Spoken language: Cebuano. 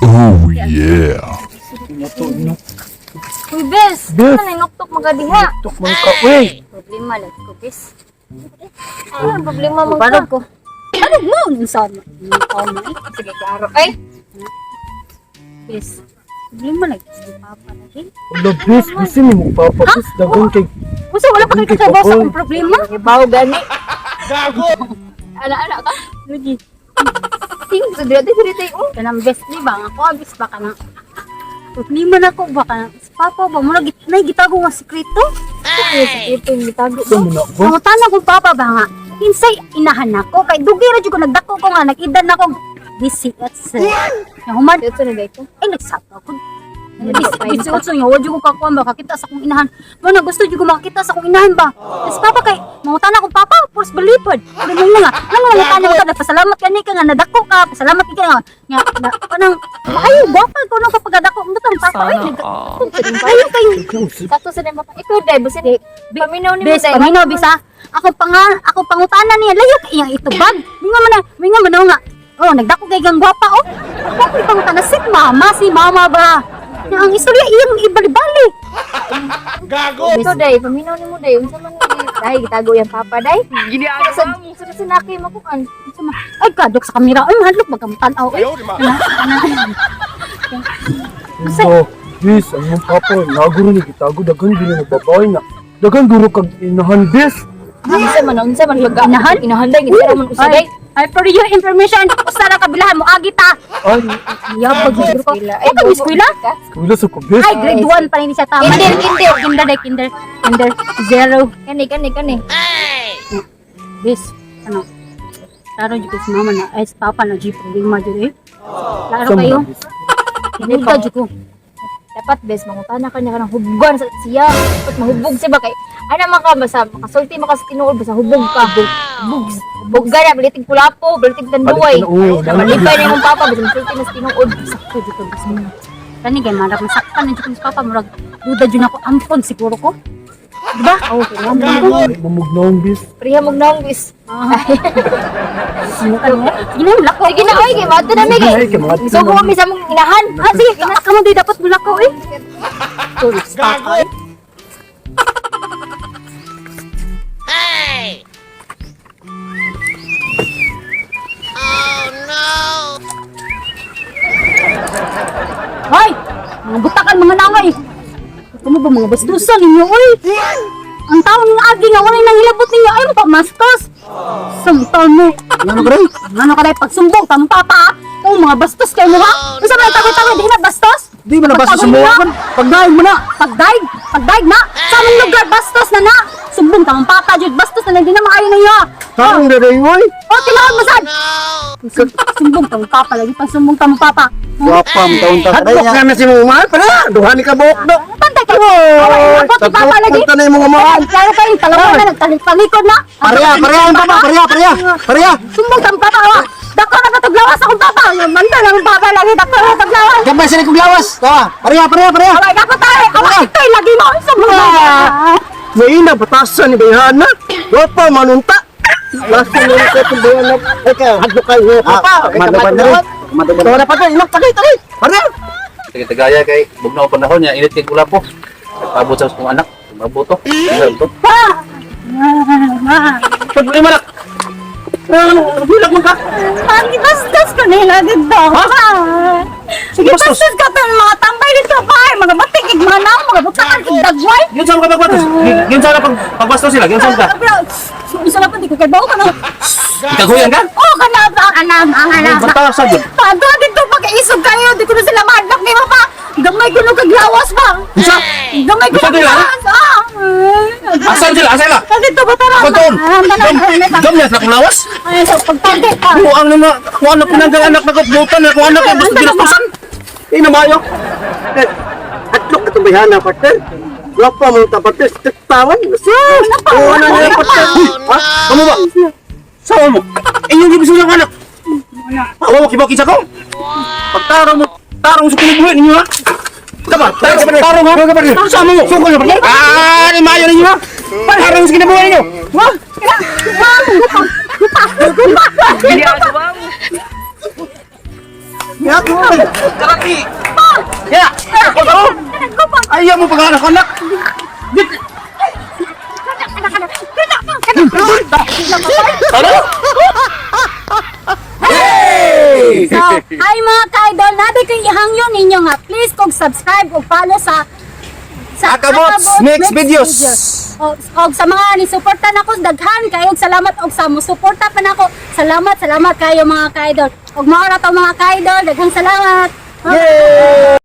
Oh yeah. No. Uy, bes! Bes. Ano na inuktok magadiha? Tok man ka, uy. Problema lang ko, bes. Ano ang problema mo Barog ka? ko. Barog mo! Unsa man? Unsa man? Sige, klaro. Ay! Bes. Problema lagi sa papa lagi. Wala, bes. Bisi ni mo papa, bes. Dagan kay Unsa wala pa kay katrabaho sa akong problema? Ibaw gani. Gago! Ala, ala ka? Lagi. Ting, sa dili dili tayo. Oh. Kanang bes di ba? Nga ko abis ba kanang problema na ko ba kanang sa papa ba mo lagi nay gitago nga sekreto? Ay, sakit yung gitago sa mo. mo na ba? Pangutana kong papa ba nga kinsay inahan nako kay dugay ra jud ko nagdako ko nga nag-edad na ko busy at sa human Dito na dito. ay nagsapa ko. 18 nga, wala ko kakuan ba, kakita sa akong inahan. Mo na gusto jud ko makakita sa akong inahan ba. Tapos papa kay, mangutana akong papa, purs balipod. Ano mo nga, nang mangutana ko ka, pasalamat ka ni ka nga, nadako ka, pasalamat ka nga. Nga, na, kanang, maayo, gwapa ko nung kapag nadako, butang papa, ay, ayo kayo. Sakto sa nimo. Ikaw dai basta di. Paminaw ni mo Bes, dai. paminaw, bis ha. Ako panga, ako pangutana niya, layo kay iyang itubag. Minga man na nga. Oh, nagdako kay gang gwapa oh. Ako ko'y pangutana si mama ba. Nga ang istorya iyang ibalibali. Ikaw dai, paminaw ni mo dai. Unsa man ni dai gitago yang papa dai. Sa sa sa naki makuan. Unsa man? Ay, kadok sa kamera. Ay, mahadlok magkamtan-aw. Ay, Wala, bes. Ang mong papa, naguro ni gitago. Dagan gini nagbabae na. Dagan guro kag inahan, bes. Unsa man pag Inahan? Inahan dai gitara man usa dai. Ay, for your information, usa ra kabilahan mo agi ta. Ay, Yabag siguro ko. Eskwela. Ay, kag eskwela? eskwela sa ko, bes. Ay, grade 1 pa rin siya tama. Kinder, kinder. Kinder, day, kinder. Kinder, zero. Kani kani kani. Bes, ano? Klaro jud ko si mama na, ay si papa na, jeep, problema jud eh. Klaro Sa mo kayo. na, bes. Hindi ka jud ko. Dapat bes mangutana ka niya kanang hubgan sa siya. Dapat mahubog siya ba kay ana man ka basta makasulti man ka sa tinuod basta hubog ka. Hubog. Hubog na balitig kulapo, balitig tanduay. Balik na, oo, balik. Malipay na imong papa basta masulti na sa tinuod. Sakto jud ko bes. Kani kay marag masaktan na jud ko si papa, murag duda jud ako ampon siguro ko. Diba? Oh, ampon ko. Ay, mamugnaong, bes. Priya mo naong bis. Sige na, mulakaw. Sige na oy kay madto na mi kay. Ay, kay madto na So mi. kami sa mong inahan. Ah, sige, kamo di dapat mulakaw eh. Gago! Hoy! Mga butakan, mga nangay! Ito mo ba mga bastusan ninyo, oy? Ang taon ng agi nga, walay nang hilabot ninyo, ay mapamastos! Samtaon mo! Ano ka rin? Ano ka dahil pagsumbong, tamang papa? Oh, mga bastos kayo mo ha? Unsa man ang tagoy-tagoy, di na bastos? Di ba nabasa sa Pagtagoy mo? na? Pagdaig mo na. Pagdaig, pagdaig na! Sa among lugar, bastos na na! Sumbong tamang papa, jud bastos na na, di na maayo ninyo! Tarong na rin, oy. Oh, tinuod mo sad! Sumbong tamang papa, lagi pang sumbong tamang papa. Gwapa mo taon ta Hadlok niya. nga na si mong mahal pala. Duha ni ka buhok do. Pantay kayo! Away, abot ni papa lagi! Punta na yung mga mahal. Klaro kayo, talawa na, nagtalikod na! Pareha, pareha ang papa, pareha, pareha. Pareha. Sumbong tamang papa, wa! Dako na patuglawas akong papa! Manda lang ang papa lagi, dako na patuglawas! Gamay sila kong lawas. Tawa. Pareha, pareha, pareha. Away, dako tayo! Away, ito'y lagi mo! Sumbong Ah. Ngayon na, batasan ni Bayhana. Gwapa, manunta. Last na lang sa itong Bayhana. Ay, kaya, hadlok kayo. Papa, Ah, maduban na rin. Maduban. Tawa na pa ilok, tagay, tagay. Pareha. Sige, tagaya kay bugnaw panahon niya, init kay kulapo. Nagpaabot sa akong anak, mabot to. Ano to? Problema na. Ano, bilak man ka. Ang bastos ko nila dito. Ha? Sige, bastos. Bastos ka to mga tambay dito pa. Ay, mga batikig, mga naong, mga butakan, dagway. Yun sa mga pagbastos. Yun sa pag pagbastos sila, yun sa ka. Isa na pa, di ko kay bawo ka na. Ikaguyan ka? Oo, ka na, ang anam, ang anam. Batasan yun. Paano dito pag-iisog kayo? Di ko na sila maadlak ni Papa. Gamay ko nung kaglawas ba? Unsa? Gamay ko Unsa nung sila? kaglawas. Ah! Asan sila? Asan sila? Dito ba tara? Konton. Dam niya sa akong lawas. Ay, sa pagtandi. Ako ang na ako anak pinanggang anak na kapbutan, ako anak na basta ginastusan. Eh, namayo. Eh, hadlok itong Bayhana, partner. Gwapa mo ta, partner. Tawan. Sus! Oo, na niya, partner. Ha? Kamu ba? Sawa mo? Eh, yung ibig sabihin ng anak. Awa mo kibaki sa ko. Pagtarong mo, tarong sa kinabuhi ninyo ha. Tama, tarong, tarong ha. Sama mo. Sukol na partner. Ah, ni mayo ninyo ha. Tarong sa kinabuhi ninyo. Ha? Ya. Karati. Ya. Ako. Ayaw mo pag-anak anak. Ano? So, hi mga ka-idol, nabi ko ihangyo ninyo nga please kung subscribe o follow sa Akabots Mix Videos. Og sa mga ni suporta nako daghan kayo og salamat og sa mo suporta pa nako. Salamat, salamat kayo mga ka-idol. Og mao ra to mga ka-idol, daghang salamat. Yay!